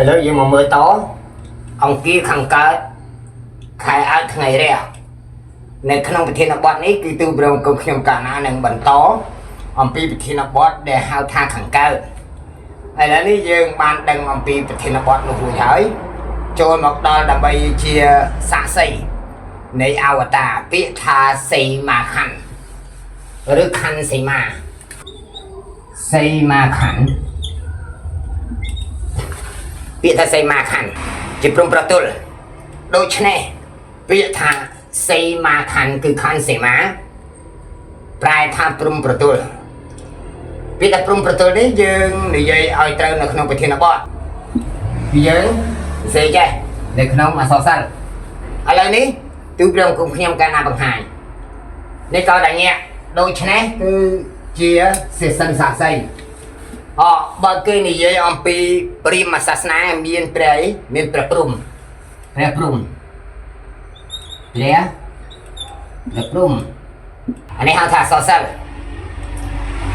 ឥឡូវយើងមកមើលតអង្គាខាងកើតខែអើថ្ងៃរះនៅក្នុងប្រធានបទនេះគឺទូប្រងគុំខ្ញុំកាលណានឹងបន្តអំពីប្រធានបទដែលហៅថាខាងកើតឥឡូវនេះយើងបានដឹងអំពីប្រធានបទនោះរួចហើយចូលមកដល់ដើម្បីជាសាក្សីនៃអវតារពាក្យថាសីមាខណ្ឌឬខណ្ឌសីមាសីមាខណ្ឌ ពាក្យថាសីមាខណ្ឌជាព្រំប្រទល់ដូច្នេះពាក្យថាសីមាខណ្ឌគឺខណ្ឌសីមាប្រែថាព្រំប្រទល់ពាក្យថាព្រំប្រទល់នេះយើងនិយាយឲ្យត្រូវនៅក្នុងប្រធានបទគឺយើងសរសេរចេះនៅក្នុងអក្សរសិល្ប៍ឥឡូវនេះទូព្រះអង្គខ្ញុំកាលណាបង្ហាញនេះក៏ដែលញាក់ដូច្នេះគឺជាសេសិនសាក្សី អបើគេនិយាយអំពីព្រាហ្មណ៍សាសនាមានព្រះអីមានព្រះព្រំព្រះព្រំព្រះព្រះព្រំអានេះហៅថាអក្សរសិល្ប៍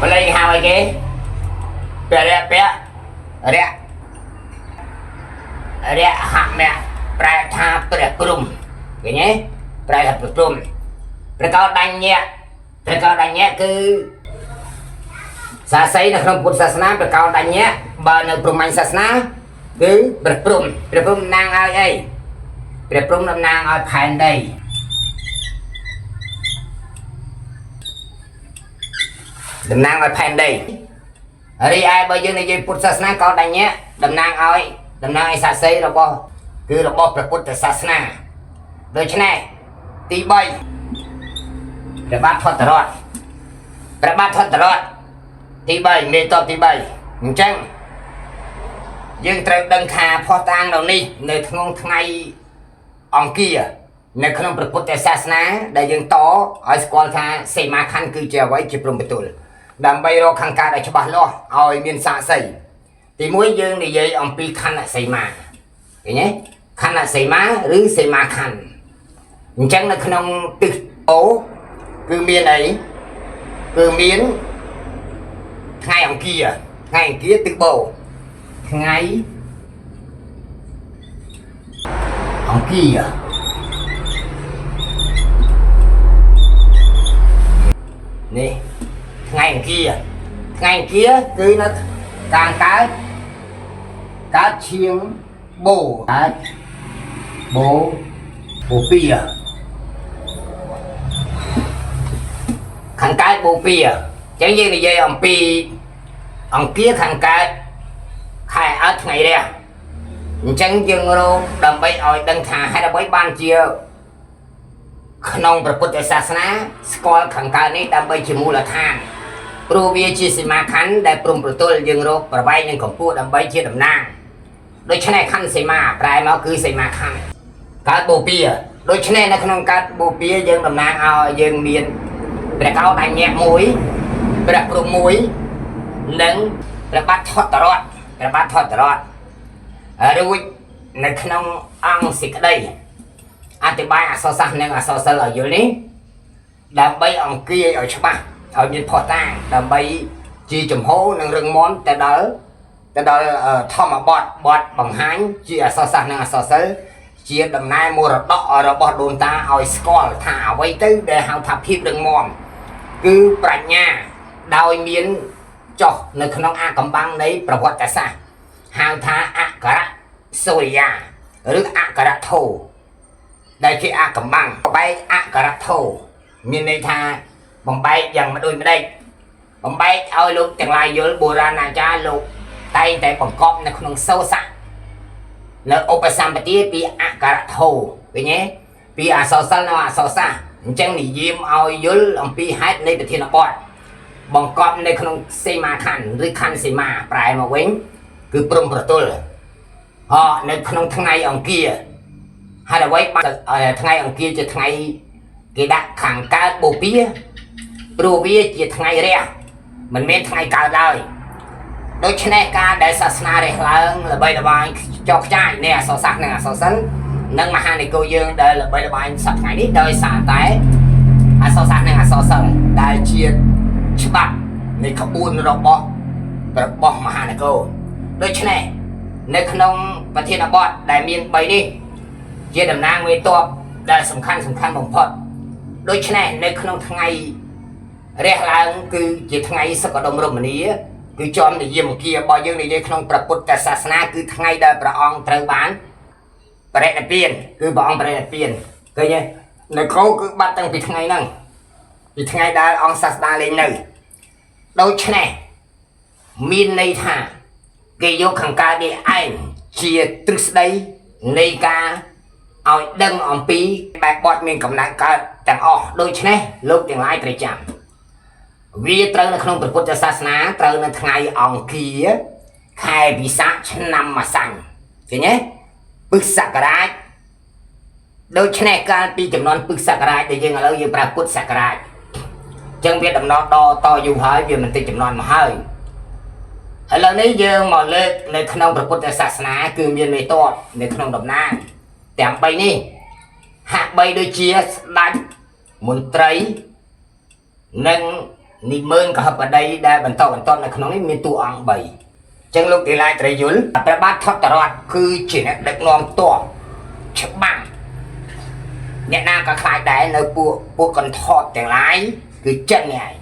បល័យគេហៅអីគេព្រះរៈពៈរៈរៈហមៈប្រែថាព្រះព្រំឃើញទេប្រែថាព្រះព្រំព្រះកោដញ្ញៈព្រះកោដញ្ញៈគឺ សាសីនៅក្នុងពុទ្ធសាសនាប្រកោដញ្ញៈបើនៅព្រហ្មញ្ញសាសនាគឺព្រះព្រំព្រះព្រំតំណាងឲ្យអីព្រះព្រំតំណាងឲ្យផែនដីតំណាងឲ្យផែនដីរីឯបើយើងនិយាយពុទ្ធសាសនាកោដញ្ញៈតំណាងឲ្យតំណាងឲ្យសាសីរបស់គឺរបស់ព្រះពុទ្ធសាសនាដូច្នេះទី3ព្រះបាទថតរតព្រះបាទថតរតទី3មេតបទី3អញ្ចឹង យើងត្រូវដឹងថាផុសតាងនៅនេះនៅក្នុងថ្ងៃអង្គារនៅក្នុងព្រះពុទ្ធសាសនាដែលយើងតឲ្យស្គាល់ថាសីមាខណ្ឌគឺជាអ្វីជាព្រំប្រទល់ដើម្បីរកខាងកើតឲ្យច្បាស់លាស់ឲ្យមានសាក្សីទីមួយយើងនិយាយអំពីខណ្ឌសីមាឃើញទេខណ្ឌសីមាឬសីមាខណ្ឌអញ្ចឹងនៅក្នុងទិសអូគឺមានអីគឺមានថ្ងៃអង្គារថ្ងៃអង្គារទិសបូថ្ងៃអង្គារនេះថ្ងៃអង្គារថ្ងៃអង្គារគឺនៅកាងកើតកើតឈៀងបូកើតបូបូពីខាងកើតបូពីអញ្ចឹងយើងនិយាយអំពីអង្គារខាងកើតខែអើថ្ងៃរះអញ្ចឹងយើងរកដើម្បីឲ្យដឹងថាហេតុអ្វីបានជាក្នុងព្រះពុទ្ធសាសនាស្គាល់ខាងកើតនេះដើម្បីជាមូលដ្ឋានព្រោះវាជាសីមាខណ្ឌដែលព្រំប្រទល់យើងរកប្រវែងនិងកម្ពស់ដើម្បីជាតំណាងដូច្នេះខណ្ឌសីមាប្រែមកគឺសីមាខណ្ឌកើតបូព៌ាដូច្នេះនៅក្នុងកើតបូព៌ាយើងតំណាងឲ្យយើងមានព្រះកោដញ្ញៈមួយព្រះព្រំមួយនិងព្រះបាទថតរតព្រះបាទថតរតរួចនៅក្នុងអង្គសេចក្តីអធិប្បាយអក្សរសាស្ត្រនិងអក្សរសិល្ប៍ឲ្យយល់នេះដើម្បីអង្គាយឲ្យច្បាស់ឲ្យមានផុសតាងដើម្បីជាចំហនិងរឹងមាំទៅដល់ធម្មបទបទបង្ហាញជាអក្សរសាស្ត្រនិងអក្សរសិល្ប៍ជាដំណែមរតករបស់ដូនតាឲ្យស្គាល់ថាអ្វីទៅដែលហៅថាភាពរឹងមាំគឺប្រាជ្ញាដោយមានចុះនៅក្នុងអាកំបាំងនៃប្រវត្តិសាស្ត្រហៅថាអក្ខរសូរិយាឬអក្ខរធោដែលជាអាកំបាំងបែកអក្ខរធោមានន័យថាបំបែកយ៉ាងម្ដេចម្ដេចបំបែកឲ្យលោកទាំងឡាយយល់បុរាណអាចារ្យលោកតែងតែបង្កប់នៅក្នុងសូសៈនៅឧបសម្បទាពីអក្ខរធោឃើញទេពីអក្សរសិល្ប៍នៅអក្សរសាស្ត្រអញ្ចឹងនិយាមឲ្យយល់អំពីហេតុនៃប្រធានបទបង្កប់នៅក្នុងសីមាខណ្ឌឬខណ្ឌសីមាប្រែមកវិញគឺព្រំប្រទល់អនៅក្នុងថ្ងៃអង្គារហើយអ្វីបានថ្ងៃអង្គារជាថ្ងៃគេដាក់ខាងកើតបូព៌ាព្រោះវាជាថ្ងៃរះមិនមែនថ្ងៃកើតឡើយដូច្នេះការដែលសាសនារះឡើងល្បីល្បាញចោកខ្ចាយនៃអក្សរសាស្ត្រនិងអក្សរសិល្ប៍និងមហានិកោយើងដែលល្បីល្បាញសប្តាហ៍ថ្ងៃនេះដោយសារតែអក្សរសាស្ត្រនិងអក្សរសិល្ប៍ដែលជាច្បាប់នៃក្បួនរបស់មហានគរដូច្នេះ នៅក្នុងប្រធានបទដែលមាន3នេះជាតំណាងមេតបដែលសំខាន់សំខាន់បំផុតដូច្នេះនៅក្នុងថ្ងៃរះឡើងគឺជាថ្ងៃសុខដុមរមនាគឺជាប់និយមគារបស់យើងនិយាយក្នុងព្រះពុទ្ធសាសនាគឺថ្ងៃដែលព្រះអង្គត្រូវបានបរិនិព្វានគឺព្រះអង្គបរិនិព្វានឃើញទេនៅគោគឺបាត់តាំងពីថ្ងៃហ្នឹងពីថ្ងៃដែលអង្គសាស្តាលេងនៅដូច្នេះមានន័យថាគេយកខាងកើតនេះឯងជាទ្រឹស្ដីនៃការឲ្យដឹងអំពីបែបបទមានកំណើតកើតទាំងអស់ដូច្នេះលោកទាំងឡាយត្រូវចាំវាត្រូវនៅក្នុងព្រះពុទ្ធសាសនាត្រូវនៅថ្ងៃអង្គារខែវិសាខឆ្នាំម្សាញ់ឃើញទេពុទ្ធសករាជដូច្នេះកាលពីចំនួនពុទ្ធសករាជដែលយើងឥឡូវយើងប្រើពុទ្ធសករាជអញ្ចឹងវាដំណដតយូរហើយវាមិនតិចចំនួនមកហើយឥឡូវនេះយើងមកលើកនៅក្នុងព្រះពុទ្ធសាសនាគឺមានមេតបនៅក្នុងតំណាងទាំង3នេះហាក់បីដូចជាស្ដេចមន្ត្រីនិងនិមឺនកហបតីដែលបន្តបន្តនៅក្នុងនេះមានតួអង្គ3អញ្ចឹងលោកទីឡាយត្រូវយល់ព្រះបាទថតរតគឺជាអ្នកដឹកនាំតបច្បាំងអ្នកណាក៏ខ្លាចដែរនៅពួកពួកកន្ធប់ទាំងឡាយគឺចិននេះឯង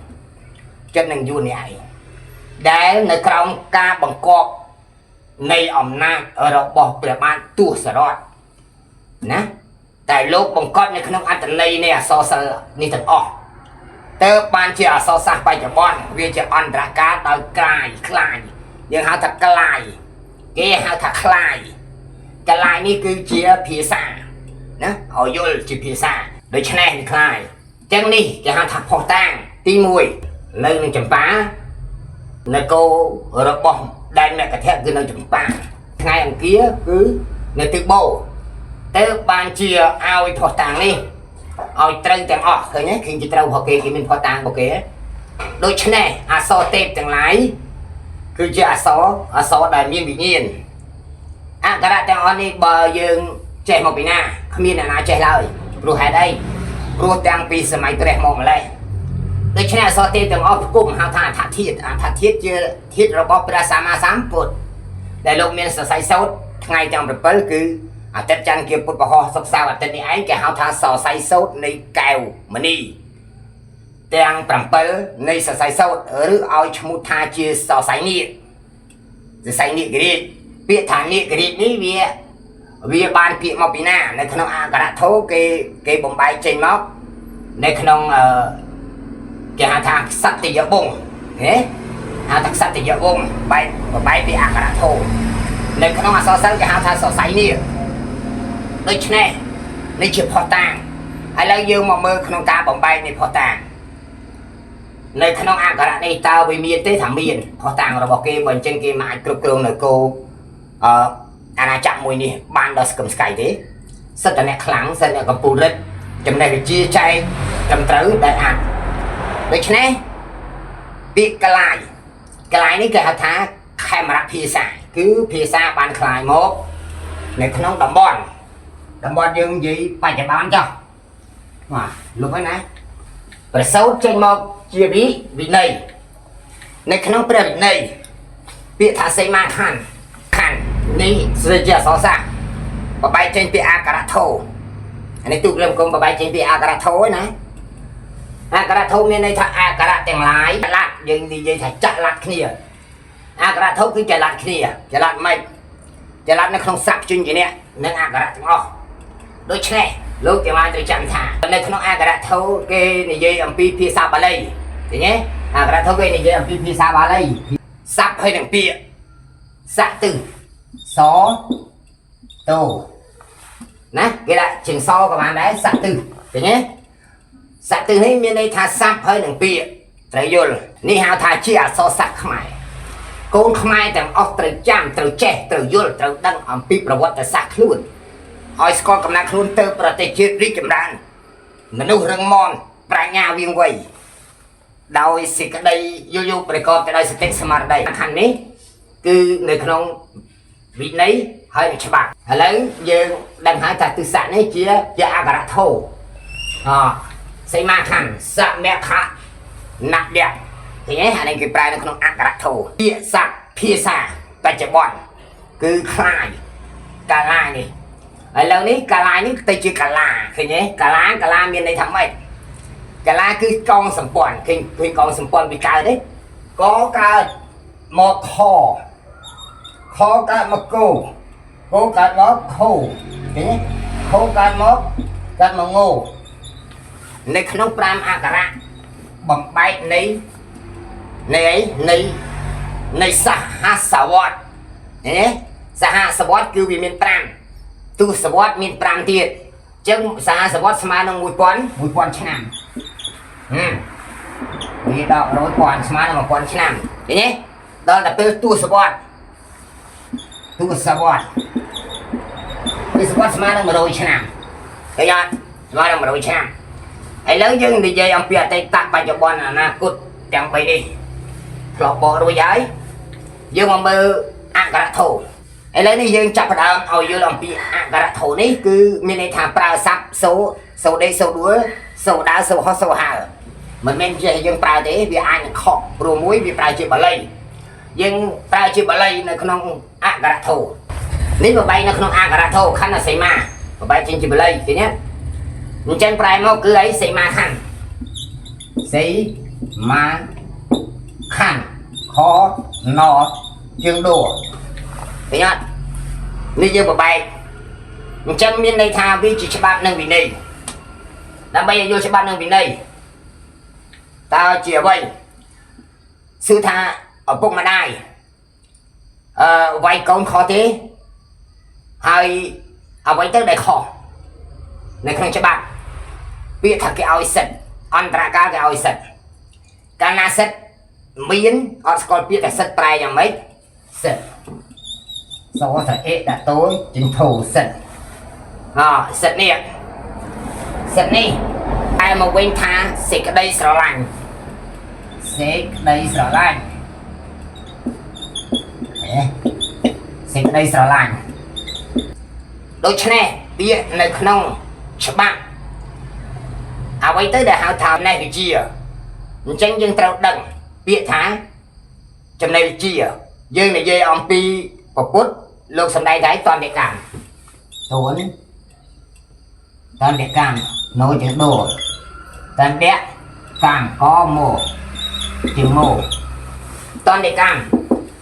ចិននិងយួននេះឯងដែលនៅក្រោមការបង្កប់នៃអំណាចរបស់ព្រះបាទទសរតណាតែលោកបង្កប់នៅក្នុងអត្តន័យនៃអក្សរសិល្ប៍នេះទាំងអស់តើបានជាអក្សរសាស្ត្របច្ចុប្បន្នវាជាអន្តរការដោយក្លាយខ្លាយយើងហៅថាក្លាយគេហៅថាក្លាយក្លាយនេះគឺជាភាសាណាឲ្យយល់ជាភាសាដូច្នេះវាក្លាយអញ្ចឹងនេះគេហៅថាផុសតាងទី1នៅនឹងចម្ប៉ានគររបស់ដែនមគ្គធៈគឺនៅចម្ប៉ាថ្ងៃអង្គារគឺនៅទិសបូទៅបានជាឲ្យផុសតាងនេះឲ្យត្រូវទាំងអស់ឃើញទេឃើញជាត្រូវរបស់គេគេមានផុសតាងរបស់គេដូច្នេះអក្សរទេពទាំងឡាយគឺជាអក្សរអក្សរដែលមានវិញ្ញាណអក្ខរៈទាំងអស់នេះបើយើងចេះមកពីណាគ្មានអ្នកណាចេះឡើយព្រោះហេតុអីព្រោះតាំងពីសម័យព្រះមកម្លេះដូច្នេះអក្សរទេពទាំងអស់ផ្គុំហៅថាអដ្ឋធាតុអដ្ឋធាតុជាធាតុរបស់ព្រះសម្មាសម្ពុទ្ធដែលលោកមានសរសៃសោតថ្ងៃទាំង7គឺអាទិត្យច័ន្ទជាពុទ្ធពហុសុកសៅរ៍អាទិត្យនេះឯងគេហៅថាសរសៃសោតនៃកែវមณีទាំង7នៃសរសៃសោតឬឲ្យឈ្មោះថាជាសរសៃនាគសរសៃនាគរាជពាក្យថានាគរាជនេះវាវាបានពាក្យមកពីណានៅក្នុងអក្ខរធោគេគេបំបែកចេញមកនៅក្នុងអឺគេហៅថាសត្យវង្សហេហៅថាសត្យវង្សបែកបំបែកពីអក្ខរធោនៅក្នុងអក្សរសិល្ប៍គេហៅថាសរសៃនាគដូច្នេះនេះជាផុសតាងឥឡូវយើងមកមើលក្នុងការបំបែកនៃផុសតាងនៅក្នុងអក្ខរៈនេះតើវាមានទេថាមានផុសតាងរបស់គេបើអញ្ចឹងគេមិនអាចគ្រប់គ្រងនៅគោអឺអាណាចក្រមួយនេះបានដល់ស្គមស្កៃទេសិតតែអ្នកខ្លាំងសិតអ្នកកំពូលរិទ្ធចំណេះវិជ្ជាចែកត្រឹមត្រូវដែលអាចដូច្នេះពាក្យក្លាយក្លាយនេះគេហៅថាខេមរៈភាសាគឺភាសាបានក្លាយមកនៅក្នុងតំបន់តំបន់យើងនិយាយបច្ចុប្បន្នចុះបាទលោកហ្នឹងណាប្រសូតចេញមកជាវិវិន័យនៅក្នុងព្រះវិន័យពាក្យថាសីមាខណ្ឌខណ្ឌនេះជាអក្សរសាស្ត្របបែកចេញពីអក្ខរធោអានេះទូកលំគុំបបែកចេញពីអក្ខរធោឯណាអក្ខរធោមានន័យថាអក្ខរៈទាំងឡាយចល័តយើងនិយាយថាចល័តគ្នាអក្ខរធោគឺចល័តគ្នាចល័តម៉េចចល័តនៅក្នុងស័ព្ទជញ្ជានិងអក្ខរៈទាំងអស់ដូច្នេះលោកទាំងឡាយត្រូវចាំថានៅក្នុងអក្ខរធោគេនិយាយអំពីភាសាបាលីឃើញទេអក្ខរធោគេនិយាយអំពីភាសាបាលីស័ព្ទហើយនឹងពាក្យស័ក្ទិសតោណាគេដាក់ជាងសក៏បានដែរស័ក្ទិឃើញទេស័ក្ទិនេះមានន័យថាស័ព្ទហើយនឹងពាក្យត្រូវយល់នេះហៅថាជាអក្សរសាស្ត្រខ្មែរកូនខ្មែរទាំងអស់ត្រូវចាំត្រូវចេះត្រូវយល់ត្រូវដឹងអំពីប្រវត្តិសាស្ត្រខ្លួនឲ្យស្គាល់កំណត់ខ្លួនទៅប្រទេសជាតិរីកចម្រើនមនុស្សរឹងមាំប្រាជ្ញាវៀងវៃដោយសេចក្តីយល់យល់ប្រកបទៅដោយសតិស្មារតីខាងនេះគឺនៅក្នុងវិន័យហើយនឹងច្បាប់ឥឡូវយើងដឹងហើយថាទិសៈនេះជាជាអក្ខរធោអសីមាខណ្ឌសមខៈនៈយៈឃើញទេអានេះគេប្រើនៅក្នុងអក្ខរធោពាក្យស័ព្ទភាសាបច្ចុប្បន្ន គឺខ្លាយកាឡានេះឥឡូវនេះកាឡានេះទៅជាកាឡាឃើញទេកាឡាកាឡាមានន័យថាម៉េចកាឡាគឺកងសម្ព័ន្ធឃើញឃើញកងសម្ព័ន្ធពីកើតទេកកើតមកខខកើតមកគោគោកើតមកខោឃើញទេខោកើតមកកើតមកងោនៅក្នុង5អក្ខរៈបំបែកនៃនៃអីនៃនៃសហសវត្តឃើញទេសហសវត្តគឺវាមាន5ទសវត្សមាន5ទៀតអញ្ចឹងសហសវត្សស្មើនឹង1000 1000ឆ្នាំហឹមវាដល់100ពាន់ស្មើនឹង1000ឆ្នាំឃើញទេដល់តែពេលទសវត្សទសវត្សទសវត្សស្មើនឹង100ឆ្នាំឃើញអត់ស្មើនឹង100ឆ្នាំឥឡូវយើងនិយាយអំពីអតីតបច្ចុប្បន្នអនាគតទាំង3នេះធ្លាប់បករួចហើយយើងមកមើលអក្ខរធម៌ឥឡូវនេះយើងចាប់ផ្ដើមឲ្យយល់អំពីអក្ខរធម៌នេះគឺមានន័យថាប្រើស័ព្ទសូសូដេសូដួលសូដើសូហោះសូហើមិនមែនជាយើងប្រើទេវាអាចនឹងខុសព្រោះមួយវាប្រើជាបាលីយើងប្រើជាបាលីនៅក្នុងអក្ខរធម៌នេះបបែកនៅក្នុងអក្ខរធម៌ខណ្ឌសីមាបបែកចេញជាបាលីឃើញទេអញ្ចឹងប្រែមកគឺអីសីមាខណ្ឌសីមាខណ្ឌខណជើងដួឃើញអត់នេះយើងបបែកអញ្ចឹងមានន័យថាវាជាច្បាប់និងវិន័យដើម្បីឲ្យយល់ច្បាប់និងវិន័យតើជាអ្វីសួរថាឪពុកម្ដាយអឺវាយកូនខុសទេហើយអ្វីទៅដែលខុសនៅក្នុងច្បាប់ពាក្យថាគេឲ្យសិទ្ធអន្តរកាលគេឲ្យសិទ្ធកាលណាសិទ្ធមានអត់ស្គាល់ពាក្យថាសិទ្ធប្រែយ៉ាងម៉េចសិទ្ធសថាអេដាក់តូចចិញ្ធោសិទ្ធអសិទ្ធនេះសិទ្ធនេះតែមកវិញថាសេចក្តីស្រឡាញ់សេចក្តីស្រឡាញ់អេសេចក្តីស្រឡាញ់ដូច្នេះពាក្យនៅក្នុងច្បាប់អ្វីទៅដែលហៅថាចំណេះវិជ្ជាអញ្ចឹងយើងត្រូវដឹងពាក្យថាចំណេះវិជ្ជាយើងនិយាយអំពីពុទ្ធលោកសំដែងថាតន្តកម្មទូនតន្តកម្មណូជាងដូតន្តកម្មកមកជាងមកតន្តកម្ម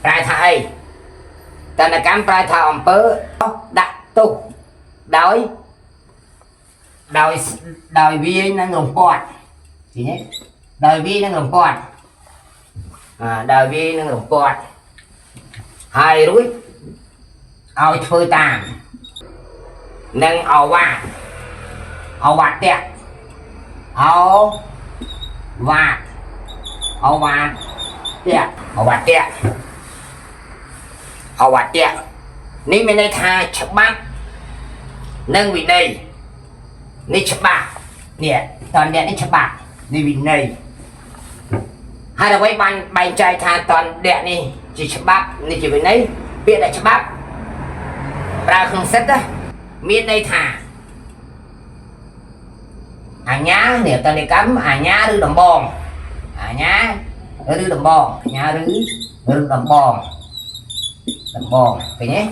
ប្រែថាអីតន្តកម្មប្រែថាអំពើដាក់ទោសដោយដោយដោយវាយនឹងរំពាត់ឃើញទេដោយវាយនឹងរំពាត់អាដោយវាយនឹងរំពាត់ហើយរួចឲ្យធ្វើតាមនឹងអវាទអវាទៈអវាទអវាទៈអវាទៈអវាទៈនេះមានន័យថាច្បាប់និងវិន័យនេះច្បាប់នេះតនអ្នកនេះច្បាប់នេះវិន័យហើយអ្វីបានបែងចែកថាតនអ្នកនេះជាច្បាប់នេះជាវិន័យពាក្យដែលច្បាប់ប្រើក្នុងសិទ្ធិមានន័យថាអាញានេះតនិកម្មអាញាឬដំបងអាញាឬដំបងអាញាឬឬដំបងដំបងឃើញទេ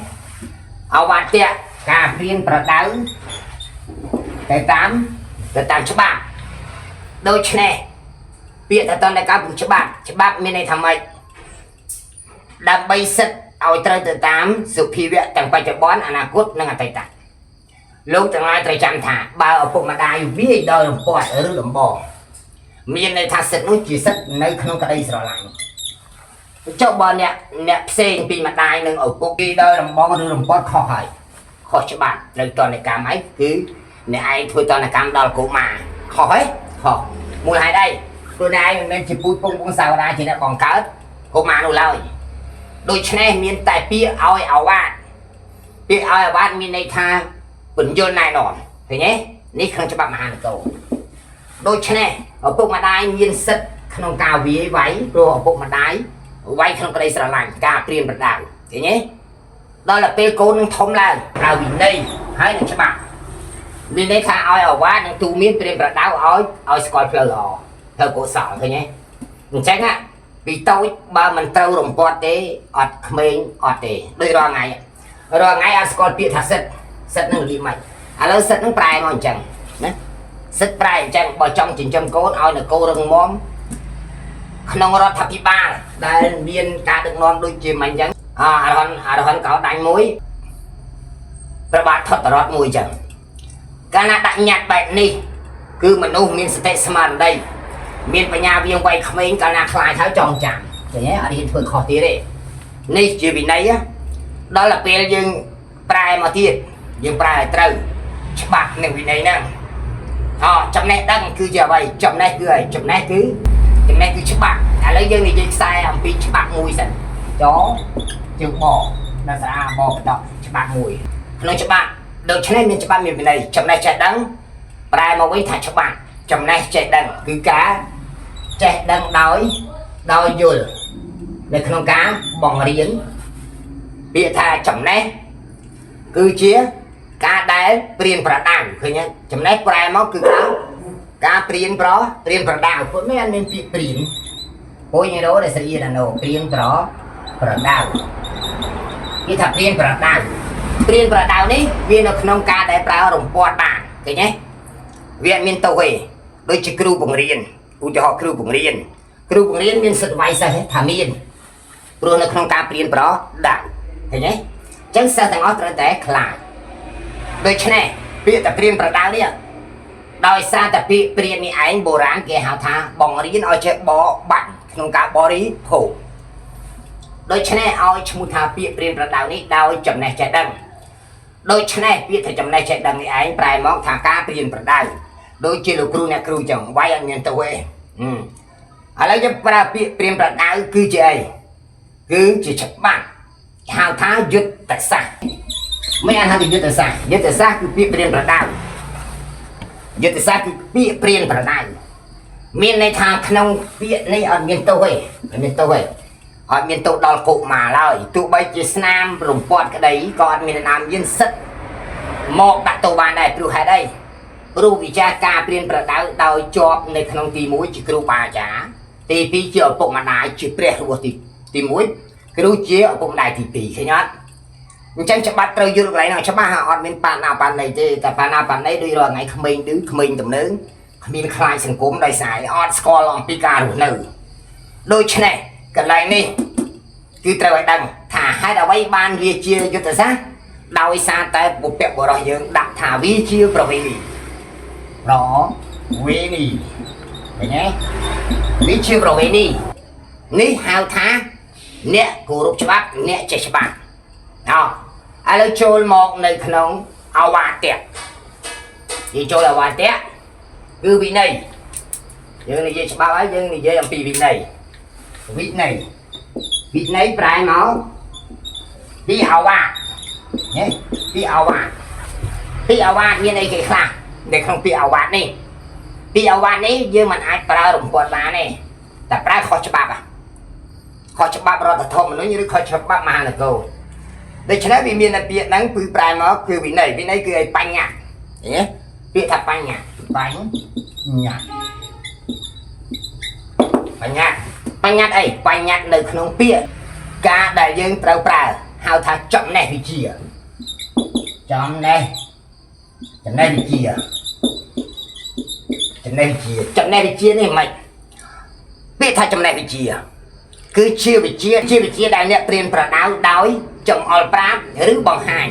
អវតៈការព្រៀនប្រដៅទៅតាមទៅតាមច្បាប់ដូច្នេះពាក្យថាតន្តកម្មច្បាប់ច្បាប់មានន័យថាម៉េចដើម្បីសិទ្ធឲ្យត្រូវទៅតាមសុភាវៈទាំងបច្ចុប្បន្នអនាគតនិងអតីតលោកទាំងឡាយត្រូវចាំថាបើឪពុកម្ដាយវាយដោយរំពាត់ឬដំបងមានន័យថាសិទ្ធនោះជាសិទ្ធនៅក្នុងក្តីស្រឡាញ់ចុះបើអ្នកអ្នកផ្សេងពីម្ដាយនិងឪពុកគេដោយរំបងឬរំពាត់ខុសហើយខុសច្បាប់ត្រូវតនកម្មអីគឺអ្នកឯងធ្វើតនកម្មដល់កុមារខុសហីខុសមូលហេតុអីព្រោះអ្នកឯងមិនមែនជាពូជពងពងសាវតាជាអ្នកបង្កើតកុមារនោះឡើយដូច្នេះមានតែពាក្យឲ្យអាវ៉ាតពាក្យឲ្យអាវ៉ាតមានន័យថាពន្យល់ណែនាំឃើញទេនេះក្នុងច្បាប់មហានគរដូច្នេះឪពុកម្ដាយមានសិទ្ធិក្នុងការវាយវាយព្រោះឪពុកម្ដាយវាយក្នុងក្តីស្រឡាញ់ការព្រៀនប្រដៅឃើញទេដល់ទៅពេលកូននឹងធំឡើងប្រើវិន័យហើយនឹងច្បាប់មានន័យថាឲ្យអាវ៉ាតនឹងទូមានព្រៀនប្រដៅឲ្យឲ្យស្គាល់ផ្លូវល្អផ្លូវកុសលឃើញទេអញ្ចឹងណាពីតូចបើមិនត្រូវរំពាត់ទេអត់ក្មេងអត់ទេដូចរាល់ថ្ងៃ រាល់ថ្ងៃអត់ស្គាល់ពាក្យថាសិទ្ធសិទ្ធនឹងរបៀបម៉េចឥឡូវសិទ្ធនឹងប្រែមកអញ្ចឹងណាសិទ្ធប្រែអញ្ចឹងបើចង់ចិញ្ចឹមកូនឲ្យនគររឹងមាំក្នុងរដ្ឋាភិបាលដែលមានការដឹកនាំដូចជាមិនអញ្ចឹងអអរហន្តអរហន្តកោដាញ់មួយព្រះបាទថតរតមួយអញ្ចឹងកាលណាដាក់ញត្តិបែបនេះគឺមនុស្សមានសតិស្មារតីមានបញ្ញាវៀងវៃក្មេងកាលណាខ្លាចហើយចងចាំឃើញទេអត់ហ៊ានធ្វើខុសទៀតទេនេះជាវិន័យណាដល់ទៅពេលយើងប្រែមកទៀតយើងប្រែឲ្យត្រូវច្បាប់និងវិន័យហ្នឹងអចំណេះដឹងគឺជាអ្វីចំណេះគឺអីចំណេះគឺចំណេះគឺច្បាប់ឥឡូវយើងនិយាយខ្សែអំពីច្បាប់មួយសិនចជើងបដល់ស្អាបបដកច្បាប់មួយក្នុងច្បាប់ដូច្នេះមានច្បាប់មានវិន័យចំណេះចេះដឹងប្រែមកវិញថាច្បាប់ចំណេះចេះដឹងគឺការចេះដឹងដោយយល់នៅក្នុងការបង្រៀនពាក្យថាចំណេះគឺជាការដែលព្រៀនប្រដៅឃើញទេចំណេះប្រែមកគឺការព្រៀនប្រដៅពួកនេះអត់មានពាក្យព្រៀនពួកញ៉េរ៉ូដែលស្រីដាណូព្រៀនប្រដៅគេថាព្រៀនប្រដៅព្រៀនប្រដៅនេះវានៅក្នុងការដែលប្រើរំពាត់បានឃើញទេវាអត់មានទោសទេដូចជាគ្រូបង្រៀនឧទាហរណ៍គ្រូបង្រៀនគ្រូបង្រៀនមានសិទ្ធិវាយសិស្សទេថាមានព្រោះនៅក្នុងការព្រៀនប្រដៅឃើញទេអញ្ចឹងសិស្សទាំងអស់ត្រូវតែខ្លាចដូច្នេះពាក្យតែព្រៀនប្រដៅនេះដោយសារតែពាក្យព្រៀននេះឯងបុរាណគេហៅថាបង្រៀនឲ្យចេះបបាច់ក្នុងការបរិភោគដូច្នេះឲ្យឈ្មោះថាពាក្យព្រៀនប្រដៅនេះដោយចំណេះចេះដឹងដូច្នេះពាក្យថាចំណេះចេះដឹងនេះឯងប្រែមកថាការព្រៀនប្រដៅដូចជាលោកគ្រូអ្នកគ្រូចឹងវាយអត់មានទោសទេឥឡូវយើងប្រើពាក្យព្រៀនប្រដៅគឺជាអីគឺជាច្បាប់ហៅថាយុទ្ធសាស្ត្រមិនអានហៅថាយុទ្ធសាស្ត្រយុទ្ធសាស្ត្រគឺពាក្យព្រៀនប្រដៅយុទ្ធសាស្ត្រគឺពាក្យព្រៀនប្រដៅមានន័យថាក្នុងពាក្យនេះអត់មានទោសទេអត់មានទោសទេអត់មានទោសដល់កុមារឡើយទោះបីជាស្នាមរំពាត់ក្តីក៏អត់មាននាមយានសិទ្ធមកដាក់ទោសបានដែរព្រោះហេតុអីព្រោះវិចារការព្រៀនប្រដៅដោយជាប់នៅក្នុងទី1ជាគ្រូបាអាចារ្យទី2ជាឪពុកម្ដាយជាព្រះរបស់ទី1គ្រូជាឪពុកម្ដាយទី2ឃើញអត់អញ្ចឹងច្បាប់ត្រូវយល់កន្លែងហ្នឹងច្បាស់អត់មានបាណាបាណីទេតែបាណាបាណីដូចរាល់ថ្ងៃក្មេងឌឺក្មេងទំនើងគ្មានខ្លាចសង្គមដោយសារអត់ស្គាល់អំពីការរស់នៅដូច្នេះកន្លែងនេះគឺត្រូវឲ្យដឹងថាហេតុអ្វីបានវាជាយុទ្ធសាស្ត្រដោយសារតែបុព្វបុរសយើងដាក់ថាវាជាប្រវេណីប្រវេណីឃើញទេវាជាប្រវេណីនេះហៅថាអ្នកគោរពច្បាប់អ្នកចេះច្បាប់អោឥឡូវចូលមកនៅក្នុងអវាទៈនិយាយចូលអវាទៈគឺវិន័យយើងនិយាយច្បាប់ហើយយើងនិយាយអំពីវិន័យវិន័យវិន័យប្រែមកពីអវាទនេះពីអវាទពីអវាទមានអីគេខ្លះនៅក្នុងពីអវាទនេះពីអវាទនេះយើងមិនអាចប្រើរំពាត់បានទេតែប្រើខុសច្បាប់ខុសច្បាប់រដ្ឋធម្មនុញ្ញឬខុសច្បាប់មហានគរដូច្នេះវាមានតែពាក្យហ្នឹងគឺប្រែមកគឺវិន័យវិន័យគឺអីបញ្ញត្តិឃើញទេពាក្យថាបញ្ញត្តិបញ្ញត្តិបញ្ញត្តិបញ្ញត្តិអីបញ្ញត្តិនៅក្នុងពាក្យការដែលយើងត្រូវប្រើហៅថាចំណេះវិជ្ជាចំណេះចំណេះវិជ្ជាចំណេះវិជ្ជាចំណេះវិជ្ជានេះមិនពាក្យថាចំណេះវិជ្ជាគឺជាវិជ្ជាជាវិជ្ជាដែលអ្នកព្រៀនប្រដៅដោយចង្អុលប្រាប់ឬបង្ហាញ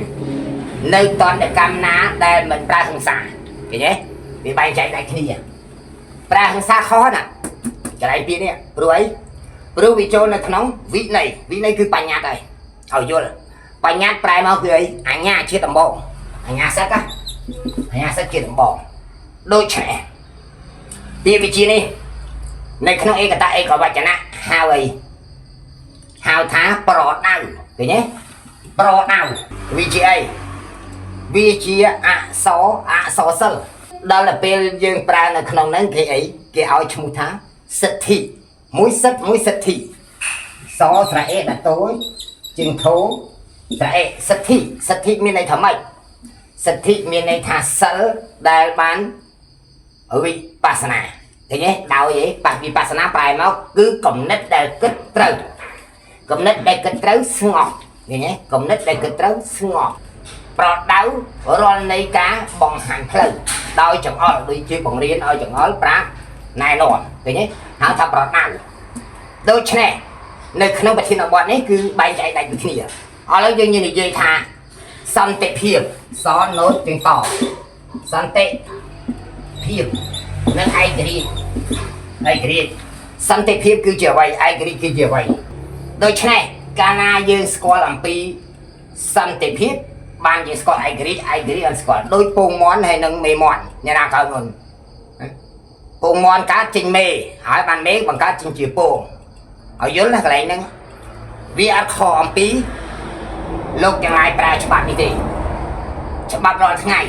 នៅតន្តកម្មណាដែលមិនប្រើហិង្សាឃើញទេវាបែងចែកដាច់គ្នាប្រើហិង្សាខុសណាកន្លែងពាក្យនេះព្រោះអីព្រោះវាចូលនៅក្នុងវិន័យវិន័យគឺបញ្ញត្តិហើយឲ្យយល់បញ្ញត្តិប្រែមកគឺអីអញ្ញាជាដំបងអញ្ញាសឹកអញ្ញាសឹកជាដំបងដូច្នេះពាក្យវិជ្ជានេះនៅក្នុងឯកតឯកវចនៈហៅអីហៅថាប្រដៅឃើញទេប្រដៅវាជាអីវាជាអក្សរអក្សរសិល្ប៍ដល់ទៅពេលយើងប្រើនៅក្នុងហ្នឹងគេអីគេឲ្យឈ្មោះថាសិទ្ធិមួយសិទ្ធមួយសិទ្ធិសស្រៈអេដាក់តូចជាងធោស្រៈអេសិទ្ធិសិទ្ធិមានន័យថាម៉េចសិទ្ធិមានន័យថាសិលដែលបានវិបស្សនាឃើញទេដោយអីបាវិបស្សនាប្រែមកគឺគំនិតដែលគិតត្រូវគំនិតដែលគិតត្រូវស្ងប់ ឃើញទេគំនិតដែលគិតត្រូវស្ងប់ប្រដៅរាល់នៃការបង្ហាញផ្លូវដោយចង្អុលដូចជាបង្រៀនឲ្យចង្អុលប្រាប់ណែនាំឃើញទេហៅថាប្រដៅដូច្នេះនៅក្នុងប្រធានបទនេះគឺបែងចែកដាច់ពីគ្នាឥឡូវយើងនិយាយថាសន្តិភាពសណូតទាំងតសន្តិភាពនិងឯករាជ្យឯករាជ្យសន្តិភាពគឺជាអ្វីឯករាជ្យគឺជាអ្វីដូច្នេះកាលណាយើងស្គាល់អំពីសន្តិភាពបានយើងស្គាល់ឯករាជ្យឯករាជ្យអត់ស្គាល់ដូចពងមន់ហើយនិងមេមន់អ្នកណាកើតមុនពងមន់កើតចេញមេហើយបានមេបង្កើតចេញជាពងឲ្យយល់ណាកន្លែងហ្នឹងវាអត់ខុសអំពីលោកទាំងឡាយប្រើច្បាប់នេះទេច្បាប់រាល់ថ្ងៃ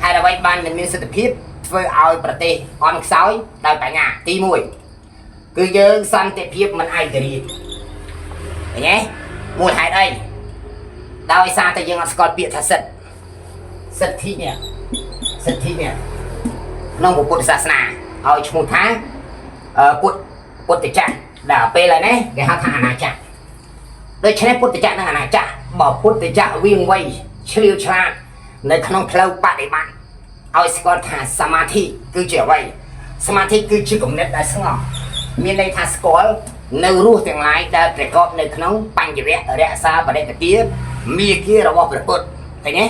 ហើយអ្វីបានមិនមានសិទ្ធិភាពធ្វើឲ្យប្រទេសអន់ខ្សោយដោយបញ្ញាទី1គឺយើងសន្តិភាពមិនឯករាជ្យឃើញទេមូលហេតុអីដោយសារតែយើងអត់ស្គាល់ពាក្យថាសិទ្ធិសិទ្ធិនេះសិទ្ធិនេះក្នុងពុទ្ធសាសនាឲ្យឈ្មោះថាពុទ្ធពុទ្ធចក្រដល់ពេលហើយនេះគេហៅថាអាណាចក្រដូច្នេះពុទ្ធចក្រនិងអាណាចក្របើពុទ្ធចក្រវៀងវៃឆ្លៀវឆ្លាតនៅក្នុងផ្លូវបដិបត្តិឲ្យស្គាល់ថាសមាធិគឺជាអ្វីសមាធិគឺជាគំនិតដែលស្ងប់មានន័យថាស្គាល់នៅរសទាំងឡាយដែលប្រកបនៅក្នុងបញ្ញវៈរក្សាបរិបទាមាគារបស់ព្រះពុទ្ធឃើញ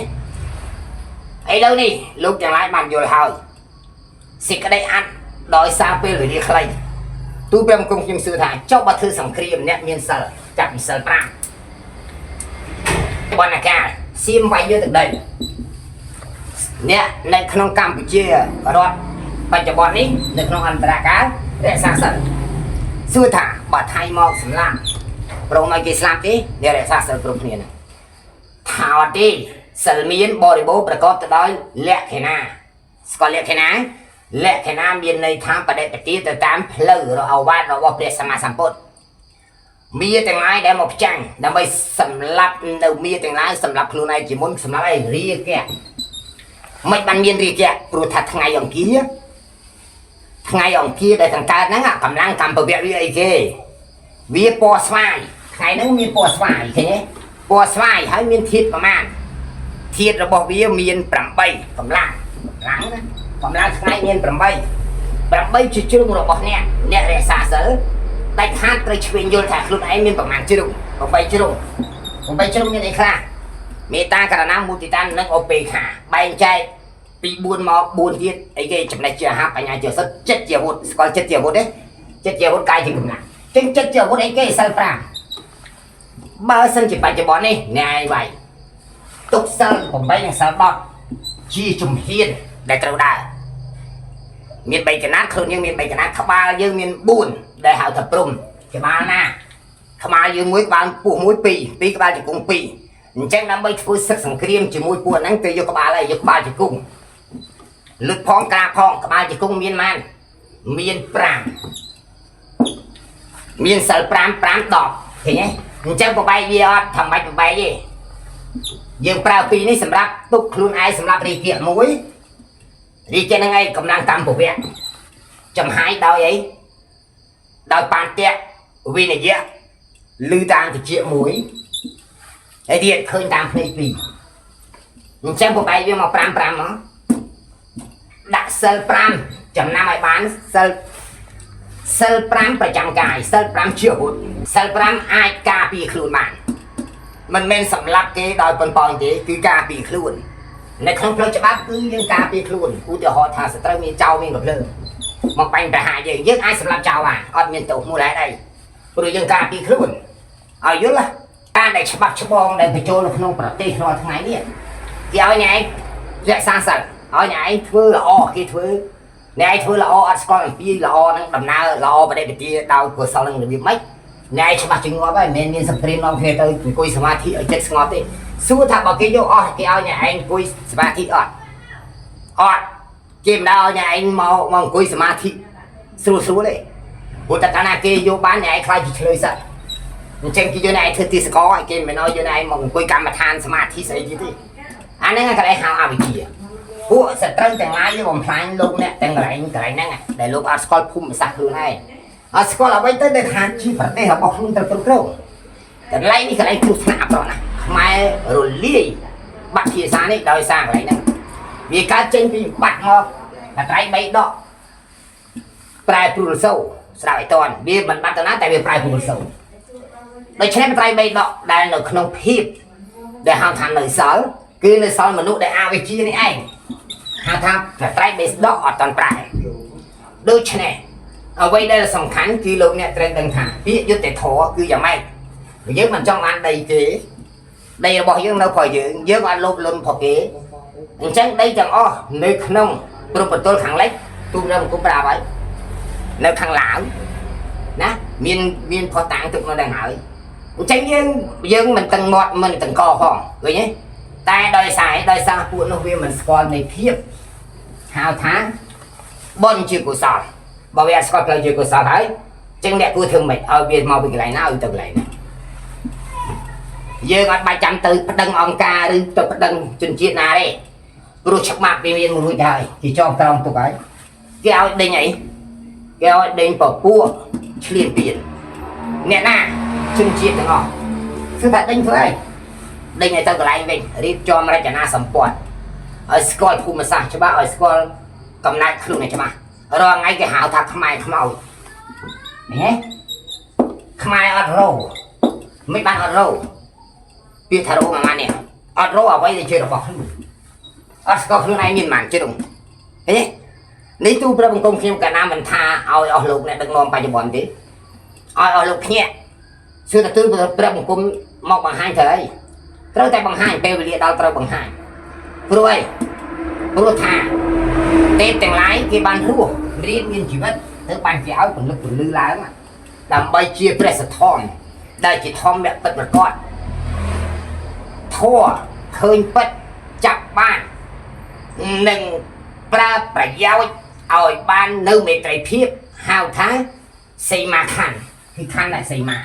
ទេឥឡូវនេះលោកទាំងឡាយបានយល់ហើយសេចក្តីអត្តដោយសារពេលវេលាខ្លីទូព្រះបង្គំខ្ញុំសួរថាចុះបើធ្វើសង្គ្រាមអ្នកមានសិលចាប់ពីសិល5បណ្ណាការសៀមវាយយកទឹកដីអ្នកនៅក្នុងកម្ពុជារដ្ឋបច្ចុប្បន្ននេះនៅក្នុងអន្តរកាលរក្សាសិលសួរថាបើថៃមកសម្លាប់ប្រងឲ្យគេស្លាប់ទេអ្នករក្សាសិលគ្រប់គ្នាណាថាអត់ទេសិលមានបរិបូរណ៍ប្រកបទៅដោយលក្ខណៈស្គាល់លក្ខណៈលក្ខណៈមានន័យថាបដិបទាទៅតាមផ្លូវរអវាទរបស់ព្រះសម្មាសម្ពុទ្ធមាទាំងឡាយដែលមកផ្ចាំងដើម្បីសម្លាប់នៅមាទាំងឡាយសម្លាប់ខ្លួនឯងជាមុនសម្លាប់ឯងរាគៈមិនបានមានរាគៈព្រោះថាថ្ងៃអង្គារថ្ងៃអង្គារដែលខាងកើតហ្នឹងកម្លាំងកម្មពវៈវាអីគេវាពណ៌ស្វាយថ្ងៃហ្នឹងមានពណ៌ស្វាយឃើញទេពណ៌ស្វាយហើយមានធាតុប្រមាណធាតុរបស់វាមាន8កម្លាំងកម្លាំងណាកម្លាំងថ្ងៃមាន8 8ជាជ្រុងរបស់អ្នកអ្នករក្សាសិលដាច់ខាតត្រូវឆ្វេងយល់ថាខ្លួនឯងមានប្រមាណជ្រុង8ជ្រុង8ជ្រុងមានអីខ្លះមេត្តាករណាមុទិតានិងឧបេក្ខាបែងចែកពី4មក4ទៀតអីគេចំណេះជាអាហារបញ្ញាជាសិទ្ធចិត្តជាអាវុធស្គាល់ចិត្តជាអាវុធទេចិត្តជាអាវុធកាយជាកម្លាំងចឹងចិត្តជាអាវុធអីគេសិល5បើសិនជាបច្ចុប្បន្ននេះអ្នកឯងវាយទុកសិល8និងសិល10ជាជំហានដែលត្រូវដើរមាន3កណាត់ខ្លួនយើងមាន3កណាត់ក្បាលយើងមាន4ដែលហៅថាព្រំក្បាលណាក្បាលយើងមួយក្បាលពោះមួយ2 2ក្បាលជង្គង់2អញ្ចឹងដើម្បីធ្វើសឹកសង្គ្រាមជាមួយពួកហ្នឹងទៅយកក្បាលអីយកក្បាលជង្គង់លឹកផងក្រាបផងក្បាលជង្គង់មានប៉ុន្មានមាន5មានសិល5 5 10ឃើញទេអញ្ចឹងបបែកវាអត់ធ្វើម៉េចបបែកទេយើងប្រើពីរនេះសម្រាប់ទុកខ្លួនឯងសម្រាប់រាគៈមួយរាគៈហ្នឹងឯងកម្លាំងកម្មពវៈចំហាយដោយអីដោយបានតៈវិនយៈឮតាមតិចមួយហើយទៀតឃើញតាមភ្នែកពីរអញ្ចឹងបបែកវាមក5 5មកដាក់សិល5ចំណាំឲ្យបានសិលសិល5ប្រចាំកាយសិល5ជាអាវុធសិល5អាចការពារខ្លួនបានមិនមែនសម្លាប់គេដោយប៉ុនប៉ងទេគឺការពារខ្លួននៅក្នុងផ្លូវច្បាប់គឺយើងការពារខ្លួនឧទាហរណ៍ថាសត្រូវមានចោរមានកំភ្លើងមកបាញ់ប្រហារយើងយើងអាចសម្លាប់ចោរបានអត់មានទោសមូលហេតុអីព្រោះយើងការពារខ្លួនឲ្យយល់ណាការដែលច្បាប់ច្បងដែលបញ្ចូលនៅក្នុងប្រទេសរាល់ថ្ងៃនេះគេឲ្យអ្នកឯងរក្សាសិលឲ្យអ្នកឯងធ្វើល្អគេធ្វើអ្នកឯងធ្វើល្អអត់ស្គាល់អំពីល្អហ្នឹងដំណើរល្អបដិបទាដោយកុសលនឹងរបៀបម៉េចអ្នកឯងច្បាស់ជាងាប់ហើយមិនមែនមានសង្គ្រាមនាំគ្នាទៅអង្គុយសមាធិឲ្យចិត្តស្ងប់ទេសួរថាបើគេយកអស់គេឲ្យអ្នកឯងអង្គុយសមាធិអត់អត់គេមិនដល់ឲ្យអ្នកឯងមកមកអង្គុយសមាធិស្រួលស្រួលទេព្រោះតែកាលណាគេយកបានអ្នកឯងខ្លាចជាឆ្លើយសឹកអញ្ចឹងគេយកអ្នកឯងធ្វើទីសកឲ្យគេមិនឲ្យយកអ្នកឯងមកអង្គុយកម្មដ្ឋានសមាធិស្អីទៀតទេអាហ្នឹងកន្លែងហៅអវិជ្ជាពួកសត្រូវទាំងឡាយវាបំផ្លាញលោកអ្នកទាំងកន្លែងកន្លែងហ្នឹងដែលលោកអត់ស្គាល់ភូមិសាស្ត្រខ្លួនឯងអត់ស្គាល់អ្វីទៅដែលថាជាប្រទេសរបស់ខ្លួនត្រូវគ្រប់គ្រង កន្លែងនេះកន្លែងគ្រោះថ្នាក់អាក្រក់ណាស់ខ្មែររលាយបាត់ភាសានេះដោយសារកន្លែងហ្នឹងវាកើតចេញពីបាត់មកបត្រៃបីដកប្រែព្រួលសូស្រាប់ឲ្យតន់វាមិនបាត់ទៅណាតែវាប្រែព្រួលសូដូច្នេះបត្រៃបីដកដែលនៅក្នុងភាពដែលហៅថានៅសល់គឺនៅសល់មនុស្សដែលអវិជ្ជានេះឯងហៅថាបត្រៃបីដកអត់តន់ប្រែដូច្នេះអ្វីដែលសំខាន់គឺលោកអ្នកត្រូវដឹងថាពាក្យយុត្តិធម៌គឺយ៉ាងម៉េច ព្រោះយើងមិនចង់បានដីគេដីរបស់យើងនៅព្រោះយើងយើងអត់លោភលន់ព្រោះគេអញ្ចឹងដីទាំងអស់នៅក្នុងព្រំប្រទល់ខាងលិចទូរំគុំប្រាប់ហើយនៅខាងឡាវណាមានមានផុសតាងទុកនៅដល់ហើយអញ្ចឹងយើងយើងមិនទាំងមាត់មិនទាំងកផងឃើញទេតែដោយសារដោយសារពួកនោះវាមិនស្គាល់នៃភាពហៅថាបុណ្យជាកុសលបើវាអត់ស្គាល់ផ្លូវជាកុសលហើយអញ្ចឹងអ្នកគួរធ្វើម៉េចឲ្យវាមកពីកន្លែងណាឲ្យទៅកន្លែងណា យើងអត់បាច់ចាំទៅប្តឹងអង្គការឬទៅប្តឹងជនជាតិណាទេព្រោះច្បាប់វាមានមួយរួចហើយគេចងក្រងទុកហើយគេឲ្យដេញអីគេឲ្យដេញពពួកឆ្លៀនពៀនអ្នកណាជនជាតិទាំងអស់គឺថាដេញធ្វើអីដេញឲ្យទៅកន្លែងវិញរៀបចំរចនាសម្ព័ន្ធឲ្យស្គាល់ភូមិសាស្ត្រច្បាស់ឲ្យស្គាល់កំណែតខ្លួនឲ្យច្បាស់រាល់ថ្ងៃគេហៅថាខ្មែរខ្មោចឃើញទេខ្មែរអត់រោមិនបានអត់រោ ពាក្យថារោមួយម៉ាត់នេះអត់រោអ្វីដែលជារបស់ខ្លួនអត់ស្គាល់ខ្លួនឯងមានម៉ានជ្រុងឃើញទេនេះទូព្រះបង្គំខ្ញុំកាលណាមិនថាឲ្យអស់លោកអ្នកដឹកនាំបច្ចុប្បន្នទេឲ្យអស់លោកភ្ញាក់សួរតែទូព្រះបង្គំមកបង្ហាញត្រូវអីត្រូវតែបង្ហាញពេលវេលាដល់ត្រូវបង្ហាញព្រោះអីព្រោះថាទេពទាំងឡាយគេបានរស់រៀនមានជីវិតទៅបានគេឲ្យពលឹកពលឺឡើងដើម្បីជាព្រះសទ្ធំដែលជាធម្មៈពិតប្រាកដ ធัวឃើញពិតចាប់បាននិងប្រើប្រយោជន៍ឲ្យបាននៅមេត្រីភាពហៅថាសីមាខណ្ឌគឺខណ្ឌដែលសីមា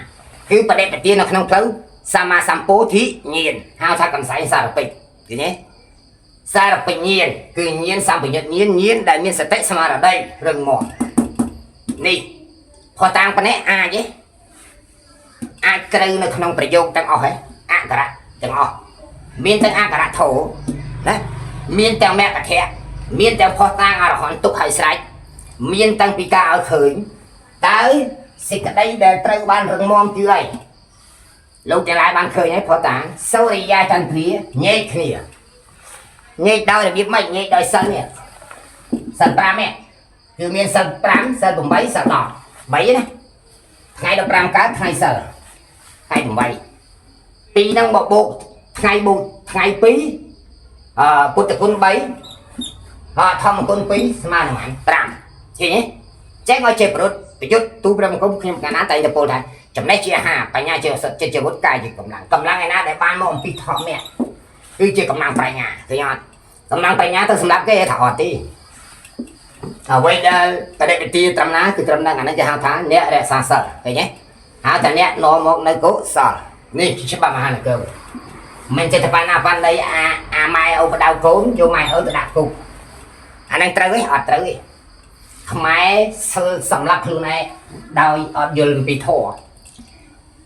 គឺបដិបទាននៅក្នុងផ្លូវសម្មាសម្ពោធិញាណហៅថាកំសែងសារពេចឃើញទេសារពេចញាណគឺញាណសម្បយុត្តញាណញាណដែលមានសតិស្មារតីរឹងមាំនេះផុសតាងប៉ុណ្ណេះអាចទេអាចត្រូវនៅក្នុងប្រយោគទាំងអស់ហ៎អក្សរៈទាំងអស់មានទាំងអក្សរៈធោណាមានទាំងមគ្គធៈមានទាំងផុសតាងអរហន្តទុកឲ្យស្រេចមានតាំងពីការឲ្យឃើញតើសេចក្តីដែលត្រូវបានរឹងមាំគឺអីលោកទាំងឡាយបានឃើញហើយផុសតាងសូរិយាចន្ទ្រាញែកគ្នាញែកដោយរបៀបម៉េចញែកដោយសិលនេះសិល5នេះគឺមានសិល5សិល8សិល10 3ណាថ្ងៃ15កើតថ្ងៃសិលថ្ងៃ8 ពីរហ្នឹងមកបូកថ្ងៃបូកថ្ងៃ2អឺពុទ្ធគុណ3អធម្មគុណ2ស្មើនឹង5ឃើញទេចេះឲ្យចេះប្រត់ប្រយុទ្ធទូព្រះបង្គំខ្ញុំកាលណាតែងតែពោលថាចំណេះជាអាហារបញ្ញាជាឱសថចិត្តជាវុធកាយជាកម្លាំងកម្លាំងឯណាដែលបានមកអំពីធម្មៈគឺជាកម្លាំងប្រាជ្ញាឃើញអត់កម្លាំងប្រាជ្ញាទៅសម្រាប់គេថាអត់ទេអ្វីដែលបដិបទាត្រឹមណាគឺត្រឹមហ្នឹងអានេះគេហៅថាអ្នករក្សាសិលឃើញទេហៅថាអ្នកនាំមកនៅកុសលនេះជាច្បាប់មហានគរ មិនចិត្តបានណាបានដីអាអាម៉ែឪបដៅកូនយកម៉ែឪទៅដាក់គុកអាហ្នឹងត្រូវទេអត់ត្រូវទេខ្មែរសិលសម្រាប់ខ្លួនឯងដោយអត់យល់ពីធម៌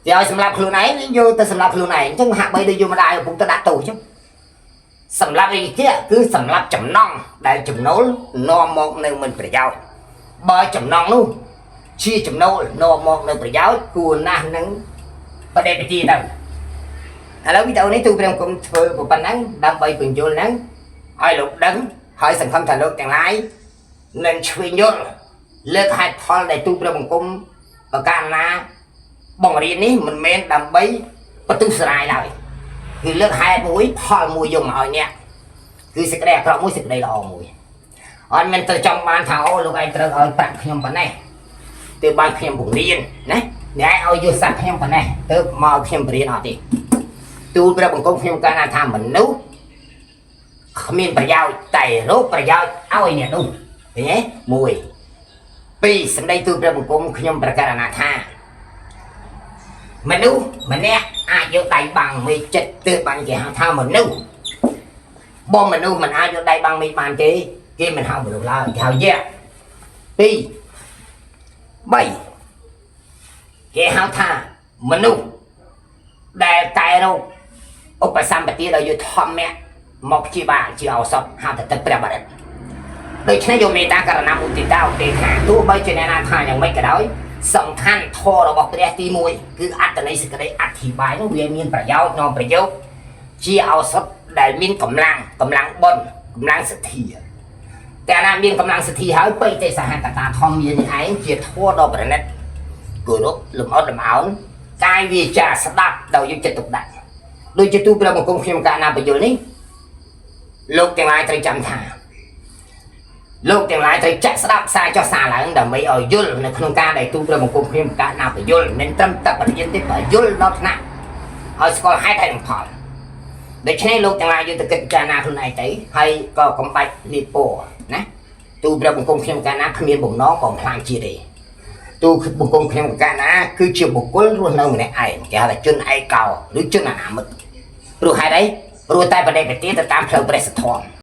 គេឲ្យសម្រាប់ខ្លួនឯងយកទៅសម្រាប់ខ្លួនឯងអញ្ចឹងហាក់បីដូចយកម្ដាយឪពុកទៅដាក់ទោសអញ្ចឹងសម្រាប់រីកៈគឺសម្រាប់ចំណងដែលចំណូលនាំមកនៅមិនប្រយោជន៍បើចំណងនោះជាចំណូលនាំមកនៅប្រយោជន៍គួរណាស់នឹងបដិបទាទៅ ឥឡូវវីដេអូនេះទូព្រះគុំធ្វើប៉ុណ្ណឹងដើម្បីបញ្យល់ហ្នឹងឲ្យលោកដឹងហើយសង្ឃឹមថាលោកទាំងឡាយនឹងឆ្វេងយល់លើកហេតុផលដែលទូព្រះបង្គំប្រកាសណាបង្រៀននេះមិនមែនដើម្បីបន្ទុះស្រាយឡើយគឺលើកហេតុមួយផលមួយយកមកឲ្យអ្នកគឺសេចក្តីអាក្រក់មួយសេចក្តីល្អមួយអត់មែនទៅចង់បានថាអូលោកឯងត្រូវឲ្យប្រាក់ខ្ញុំប៉ុណ្ណេះទើបបានខ្ញុំបង្រៀនណាអ្នកឯងឲ្យយកស័ក្តិខ្ញុំប៉ុណ្ណេះទើបមកឲ្យខ្ញុំបង្រៀនអត់ទេ ទូលព្រះបង្គំខ្ញុំកាលណាថាមនុស្សគ្មានប្រយោជន៍តែរកប្រយោជន៍ឲ្យអ្នកនោះឃើញទេមួយពីរសម្ដីទូលព្រះបង្គំខ្ញុំប្រកាសណាថាមនុស្សម្នាក់អាចយកដៃបាំងមេឃចិត្តទើបបានគេហៅថាមនុស្សបើមនុស្សមិនអាចយកដៃបាំងមេឃបានទេគេមិនហៅមនុស្សឡើយគេហៅយក្សពីរបីគេហៅថាមនុស្ស ដែលកែរោគឧបសម្បទាដោយយកធម្មៈមកព្យាបាលជាឱសថហៅថាទឹកព្រះបរិត្តដូច្នេះយកមេត្តាករណាមុទិតាឧបេក្ខាទោះបីជាអ្នកណាថាយ៉ាងម៉េចក៏ដោយសំខាន់ធម៌របស់ព្រះទី1គឺអត្តន័យសេចក្តីអធិប្បាយនោះវាមានប្រយោជន៍នាំប្រយោជន៍ជាឱសថដែលមានកម្លាំងកម្លាំងបុណ្យកម្លាំងសទ្ធាតែណាមានកម្លាំងសទ្ធាហើយបិទសហកតាធម្មមាននេះឯងជាធម៌ដ៏ប្រណិតគោរពលំអត់លំអោនកាយវាចាស្ដាប់ដោយយកចិត្តទុកដាក់ដូចជាទូព្រះបង្គំខ្ញុំកាលណាបញ្យលនេះលោកទាំងឡាយត្រូវចាំថាលោកទាំងឡាយត្រូវចាក់ស្ដាប់សារចុះសារឡើងដើម្បីឲ្យយល់នៅក្នុងការដែលទូព្រះបង្គំខ្ញុំកាលណាបញ្យលមិនត្រឹមតែបរិញ្ញាទេបញ្យលដល់ថ្នាក់ឲ្យស្គាល់ហេតុហើយនឹងផលដូច្នេះលោកទាំងឡាយយកទៅគិតពិចារណាខ្លួនឯងទៅហើយក៏កុំបាច់លៀបពណ៌ណាទូព្រះបង្គំខ្ញុំកាលណាគ្មានបំណងបំផ្លាញជាតិទេទូបង្គំខ្ញុំកាលណាគឺជាបុគ្គលរស់នៅម្នាក់ឯងគេហៅថាជនឯកោឬជនអនាមិកព្រោះហេតុអីព្រោះតែបដិបទាទៅតាមផ្លូវព្រះសទ្ធំ។